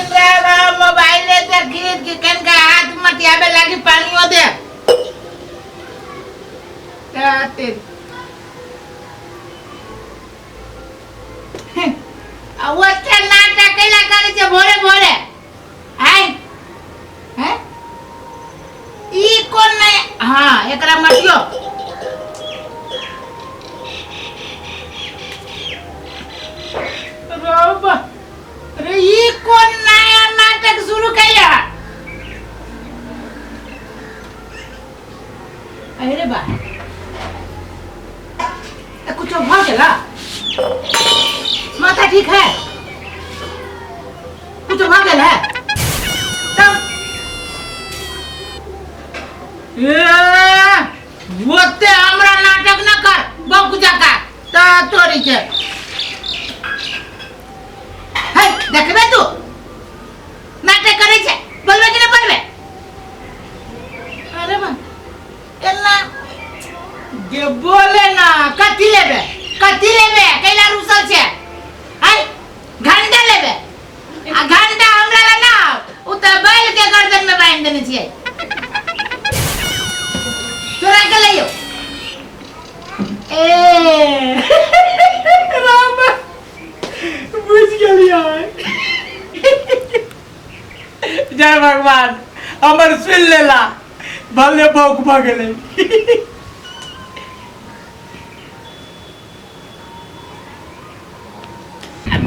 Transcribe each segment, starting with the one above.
दिन रह मोबाइले देखी कि कनका हाथ मटियाबे लागी पानियो दे ते आ ओते नाटक कैला करै छै भोरे भोरे आय हैं ई कोन नहीं हाँ एकरा मटियो रब अरे ई कोन नया नाटक शुरू कैला अरे बा ए, कुछो भऽ गेला माथा ठीक है कुछो भऽ गेल है तब ए ओते हमरा नाटक न कर बौक जका त तोरी के है देखबे तू नाटक करै छै बोलबे कि नहि बोलबे अरे बा एना जे बोले ना कथी लेबे कथी लेबे कैला रुसल छै आय घंटा लेबे आ घंटा हमरा ला ना उ त बैल के गर्दन में बांध देने छियै चोरा के लइयो ए राम बुझ गेलियै जय भगवान हमर सुन लेला भले बौक भऽ गेलै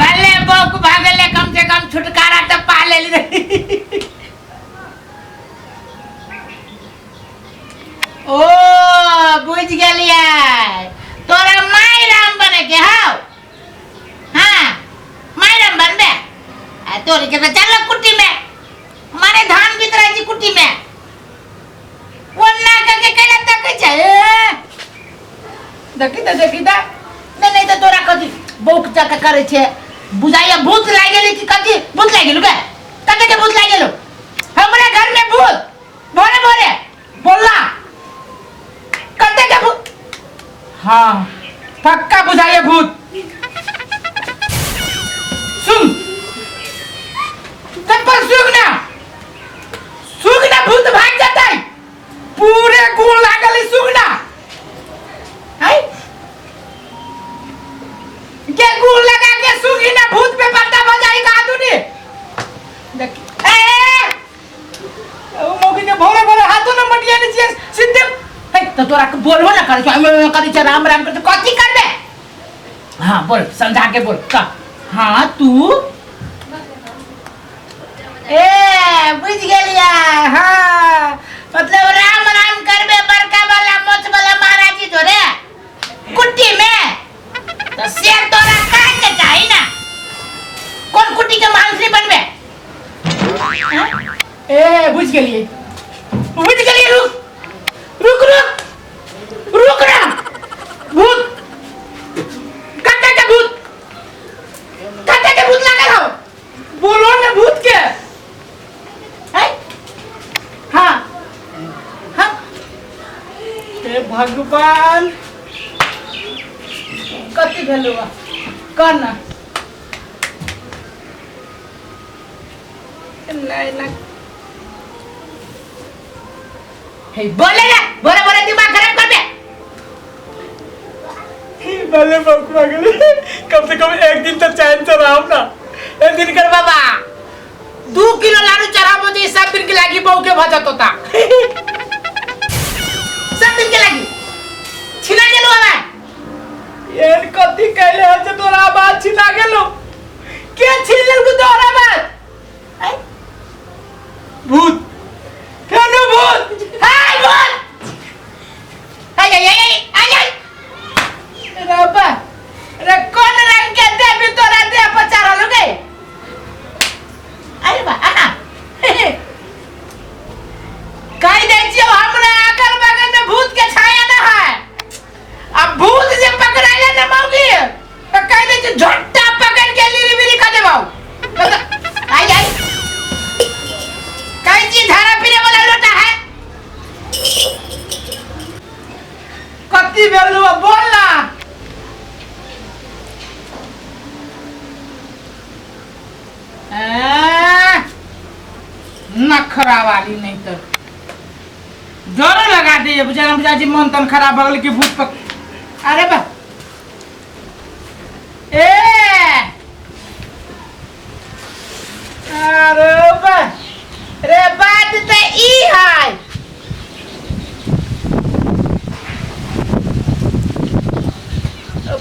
भले बौक भऽ गेलै कम से कम छुटकारा तऽ पा लेली ओ बुझ गेलियै तोरा माय राम बने के हौ हाँ माय राम बनबे आ तोरी के तऽ चल कुट्टी में मारे धान बितरै छी कुट्टी में ओन्ना करके कैला तकै छै ए? देखी तऽ देखी तऽ नहि नहि तऽ तोरा कथी बौक जकाँ करै छै बुझाइया भूत लागि गेलै कि कथी भूत लागि गेलौ गे कते के भूत लागि गेलौ हमरा घर में भूत भोरे भोरे बोलला कते के भूत हाँ पक्का बुझाइए भूत सुन चप्पल सूख ना सूख ना भूत भाग जाता है पूरे गुण लागल है सूख ना है के गुण लगा के सूखी ना भूत पे पर्दा बजाई का आदमी देख ए ए, ओ मौगी के भोरे भोरे हाथों न मटिया ने छियै सीधे हे तो तोरा के बोलबो ना करै छौ हम करै छै राम राम करै कथी करबे हाँ बोल समझा के बोल का हाँ तू ए बुझ गेलियै हाँ मतलब राम राम करबे बड़का वाला मोछ वाला महाराज जी जोरे कुट्टी में तो शेर तोरा काहे के चाही ना कोन कुट्टी के मांसली बनबे हाँ? ए बुझ गेलियै बुझ गेलियै रुक रुक रुक रुक ना भूत कते के भूत कते के भूत लागल हो बोलो ना भूत के हैं? हाँ हाँ हे भगवान कथी भेलौ कह ना नहीं ना हे बोले ना बोले बोले दिमाग खराब कर दे भले बकुआ गेलै कम से कम एक दिन तो चैन से रहब ना एक दिन कर बाबा 2 किलो लाडू चढ़ाबो जे सब दिन के लागी बहू के भजत होता सब दिन के लागी छिना गेलो हमार एहन कथी कैले हन से तोरा आवाज छिना गेलो के छीन लेलको तोरा आवाज ऐ, भूत फेनु भूत हाय बोल आय आय आय आय आय रब्बा रे कौन रंग के देवी तोरा देह पर चढ़ल गे अरे बा आहा नखरा वाली नहीं तो जोरो लगा दे बुझा बुझा जी मन तन खराब भऽ गेल कि भूत पक। अरे बा ए अरे बा रे बात त ई है।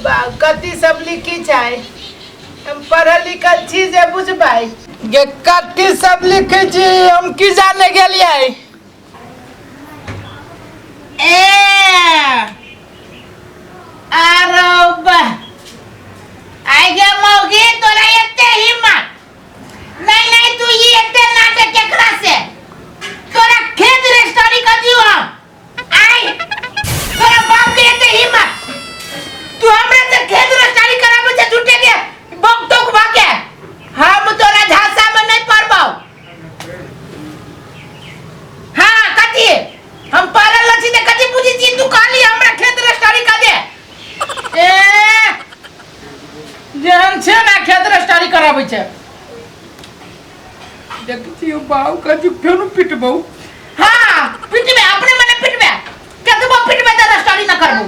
बा कथी सब लिखी छै? हम पढ़ल लिखल छी जे बुझबै गे कथी सब लिखै छी हम की जाने गेलियै। ए अरे बा आई गे मौगी तोरा एते हिम्मत नहीं नहीं तू ई एते नाटक केकरा से तोरा खेत रेस्टोरी कर दियो हम आई तोरा बाप के एते हिम्मत तू हमरा से खेत रस्तारी कराबे छे झूठे के बक टोक भाके हम तोरा झांसा में नहीं पड़बौ। हाँ कथी हम पढ़ल छी त कथी बुझी छी तू कहली हमरा खेत रस्तारी कर दे। ए जेहन छे ना खेत रस्तारी कराबै छे देखै छी बाऊ कथी फेनु पिटबौ। हाँ पिटबे अपने मने पिटबे कतबो पिटबे त रस्तारी न करबौ।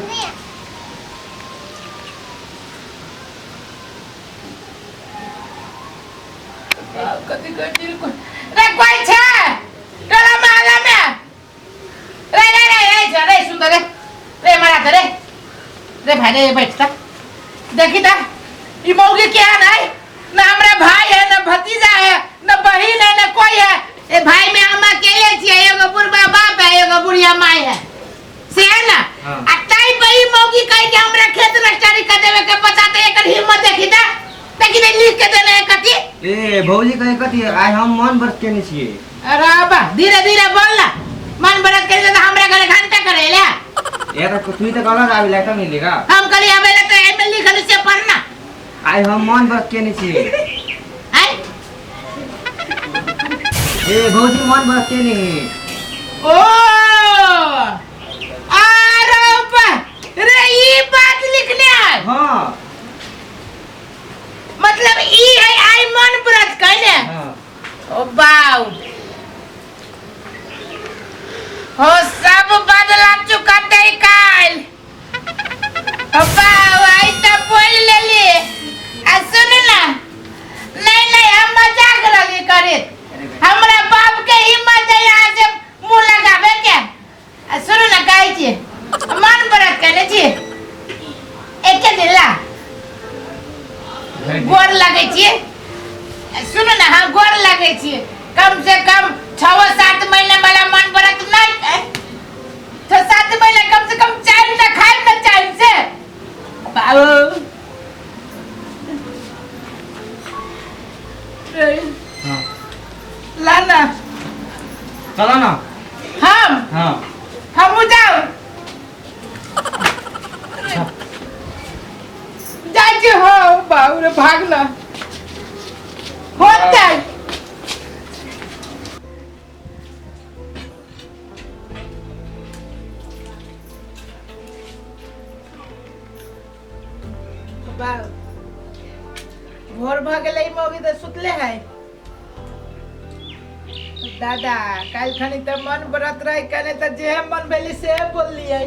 कथी कहै छी रे कोइ छै टोला मोहल्ला में रे रे रे रे छ रे सुन त रे रे मारा त रे रे भाइ रे बैठ त देखी त ई मौगी केहन है न हमरा भाई है न भतीजा है न बहिन है न कोई है। ए भाई में हम अकेले छियै एगो बुढ़बा बाप है एगो बुढ़िया माय है से है ना। हाँ। आ ताई पर ई मौगी कह के हमरा खेत रस्तारी कर देवे के पता त एकर हिम्मत देखी त देखी त लिख के देने है कथी। ए भौजी कहे कथी आइ हम मन व्रत केने छियै। अरे बा धीरे धीरे बोल ना मन व्रत करे त हमरा घरे घंटा करे ले। ए त तू त कहलक आबि ला तब मिलेगा। हम कहली आबे ला त एमे लिखल से पढ़ना। आइ हम मन व्रत केने छियै। आइ ए भौजी मन व्रत केने। ओ अरे बा रे ई बात लिखने है। हाँ मतलब ई है आई मन व्रत कहने। हाँ ओ बाऊ हो सब बदला चुकतै काल। ओ बाऊ आई त बोल लेली आ सुन ना नहीं नहीं हम मजाक रहली करे हमरा बाप के हिम्मत है यहाँ से मुंह लगावे के। आ सुन ना कहै छी मन व्रत कहने छी एके दिन ला गोर लगै छी सुन ना। हाँ गोर लगै छी कम से कम 6-7 महीना वाला मन व्रत नहीं 6-7 महीना कम से कम चाय ना खाए ना चाय से बाबू। हाँ ला ना चलो ना। हम हाँ हमू जाओ जाइ छी। हाँ बाबू रे भाग ना होतै। बाबू भोर भऽ गेलै मौगी तऽ सुतले है। दादा काल्हि खनी तऽ मन व्रत रहे कने तऽ जे मन भेलै से बोललियै।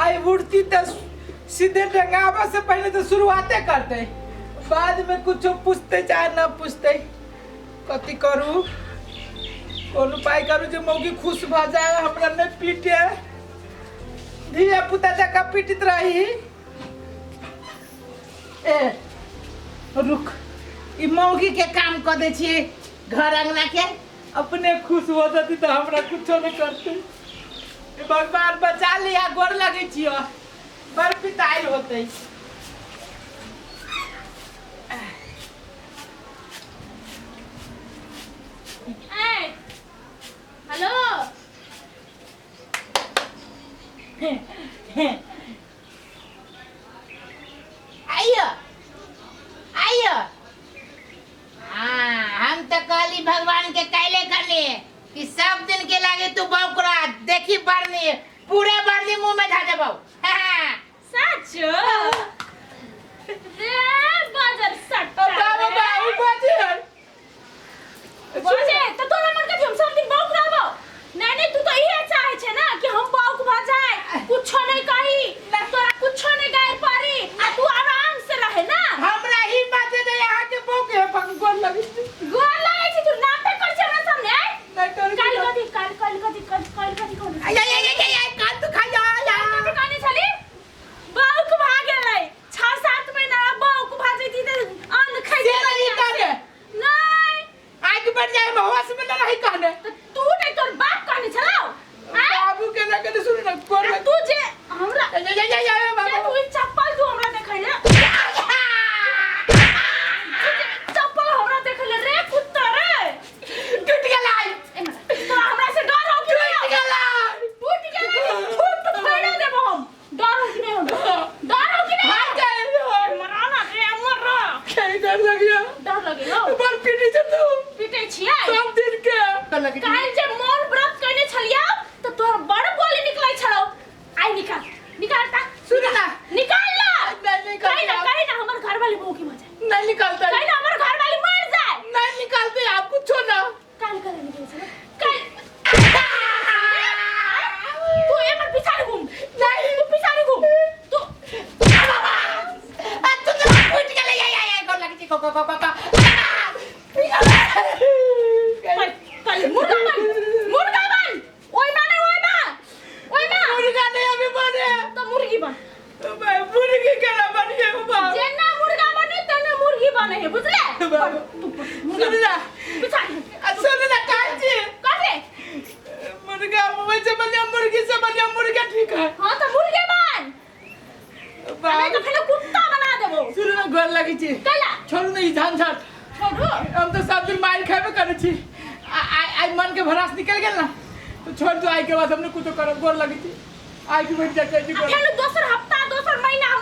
आइ उठती तऽ सीधे डंगाबऽ से पहिले तऽ शुरुआते करतै बाद में कुछो पूछतै चाहे न पूछतै। कथी करू कोन उपाय करू जे मौगी खुश भऽ जाय हमरा नहि पीटे धिया पुता जकाँ पीटैत रही। ए रुक ई मौगी के काम कऽ दै छियै घर अंगना के अपने खुश हो जती तऽ हमरा कुछो नहि करतै। भगवान बचा लिया गोर लगै छियो बड़ पिताइल होतै। ए हेलो आइयो आइयो। हाँ हम तो कहली भगवान के कैले खनी कि सब दिन के लागे तू बौकरा देखी बरनी पूरे बरनी मुंह में धा देबौ। हाँ। सच रे बाजार सट्टा बाबू रे। बाबू बाजी है बाजे तो तोरा मन के हम सब काल्हि जे मौन व्रत कयने छलियौ तऽ तोहर बड़ बोली निकलै छलौ। आइ निकाल, निकाल ता। सुन ना। निकाल ना। नहीं निकालते कहीं ना, आप। कहीं ना हमर घर वाली भूखी मर जाए। नहीं निकालता। कहीं ना हमर घर वाली मर जाए। नहीं निकालते आप, कुछ ना। काल करे निकले छलो काल। तू एमर पिछाड़ी घूम। नहीं। तू पिछाड़ी घूम तू। आ तू तो फुट गेलै। आय आय आय, गोर लागै छी। को को को को को। पल पल, मुर्गा बन, मुर्गा बन। ओइ माने ओइ मा, ओइ मा। मुर्गा नहीं अभी बने। तो मुर्गी बन। मैं मुर्गी केना बनिए बाबा? जेना मुर्गा बने तेना मुर्गी बने है, बुझले? बाबा। बन, तू बन, मुर्गा। सुन ना। पिछाड़ी। आ, सुन ना काची। कथे? मुर्गा वैसे बनिया, मुर्गी से बनिया मुर्गा ठीक है। हाँ तो मुर्गे बन, नहीं तो फिर कुत्ता बना देबो। सुन ना, गोर लगै छी। कैला? छोड़ू ना ई झंझट। छोड़ू। हम तो सब दिन मार खेबे करै छी। आइ मन के भड़ास निकल गेल ना तो छोड़ दो। आई के बाद हमने कुछ करब। गोर लगै छी, आई के बैठ जा। आ फेर दोसर हफ्ता, दोसर महीना